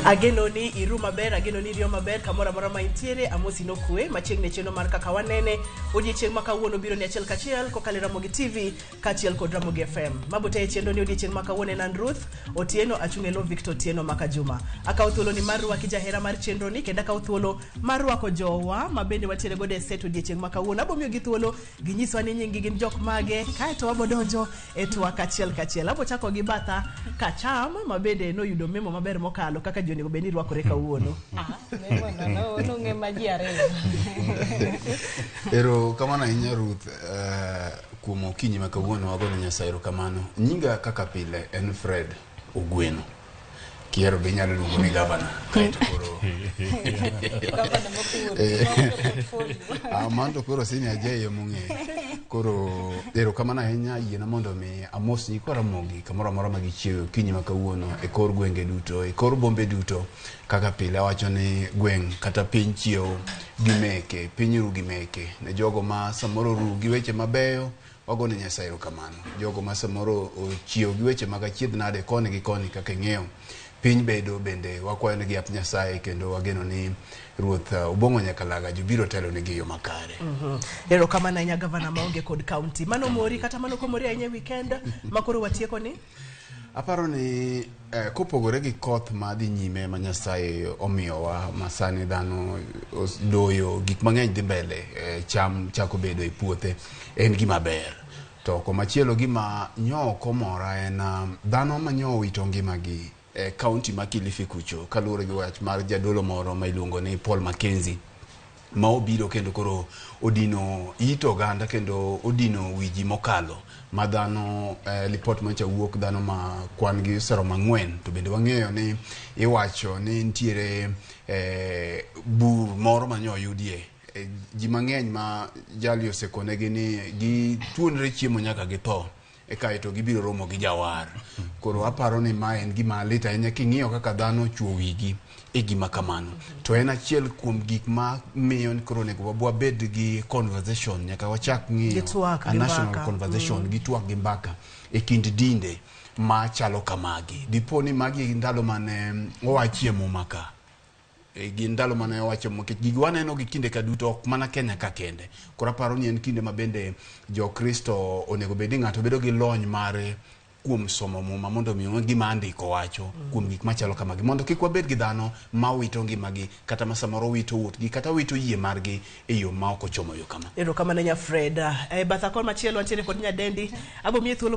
Ageno ni iru maber, ageno ni iriyo maber kamoro amora ma intiere. Amosi nokwe machiegni e chenro mar Kaka Wanene. Odiechieng' ma kawuono biro ni achiel kachiel kokalo e Ramogi TV kaachiel kod Ramogi FM. Mago te e chenro ni odiechieng' ma kawuono en an Ruth Otieno achung' e lo Victor Otieno Maka Juma. Akawo thuolo ni mar rwaki jahera mar chenro ni kendo akawo thuolo mar rwako jowa ma bende watiere godo e set odiechieng' ma kawuono. Abo miyogi thuolo ginyiswa ni nying gi gin jok mage kaeto wabo donjo e twak achiel kachiel. Abo chako gi batha kacham ma bende noyudo memo maber mokalo kaka ji onego bed ni rwakore kawuono. Ah, memo no, no, nong'e ma ji ariyo. Ero kamano ahinya Ruth, kuom okinyi ma kawuono wagono Nyasaye erokamano. Nyinga kaka pile en Fred Ogweno. Kihero be inyalo luongo ni gavana. Kaeto koro Gavana mopur, portfolio. Ah, mano to koro senior J emong'eyo. Koro erokamano ahinya yiena mondo mi amos nyikwa Ramogi kamoro amora ma gichiewe okinyi ma kawuono e kor gwenge duto, e kor bombe duto. Kaka pile awacho ni gweng' kata piny chiewo gi meke, piny ru gi meke. Ne jogo ma samoro ru gi weche mabeyo, wagone Nyasaye erokamano. Jogo ma samoro ochiewo gi weche mag achiedh nade koni gi koni kaka ing'eyo, piny bedo bende wakwayo negi yap Nyasaye kendo wageno ni Ruoth Obong'o Nyakalaga jobiro telo negi e yo makare. Erokamano ahinya gavana maonge kod county. Mano mori kata mano komori ahinya e weekend ma koro watieko ni? Aparo ni kopogore gi koth madhi nyime ma Nyasaye omiyowa ma sani dhano doyo gik mang'eny dhi mbele, cham chako bedo e puothe, en gima ber. To komachielo gima nyo ok omora en dhano ma nyo owito ngimagi e kaunti ma Kilifi kucho kaluwore gi wach mar jadolo moro ma iluongo ni Paul Mackenzie ma obiro kendo koro odino it oganda kendo odino wi ji mokalo ma dhano, lipot mancha wuok dhano ma kwan gi oseromo 4 to bende wang'eyo ni iwacho ni nitiere bur moro ma nyo oyudie ji mang'eny ma jali osekonegi ni gituonre chiemo nyaka githo e kaeto gibiro romo gi jawar. Koro aparo ni ma en gima lit ahinya king'iyo kaka dhano ochuo wigi e gima kamano. To en achiel kuom gik ma miyo koro onego wabed gi conversation, nyaka wachak ng'iyo Gi twak, a gi national mbaka. conversation, gi twak gi mbaka e kind dinde machalo kamagi. Dipo ni magi ndalo mane owachie Muma ka. Gin ndalo mane owacho nikech gigi waneno gi kinde ka duto ok mana Kenya ka kende. Koro aparo ni en kinde ma bende jo-Kristo onego bed ni ng'ato bedo gi lony mare kuom somo Muma mondo mi ong'e gima andiko wacho kuom gik machalo kamagi mondo kik wabed gi dhano ma wito ngimagi kata ma samoro wito wuotgi kata wito yie margi e yo ma ok ochomo yo kama. Erokamano nya Fred. E batha kon machielo wantiere kod nyadendi. Abo miye thuolo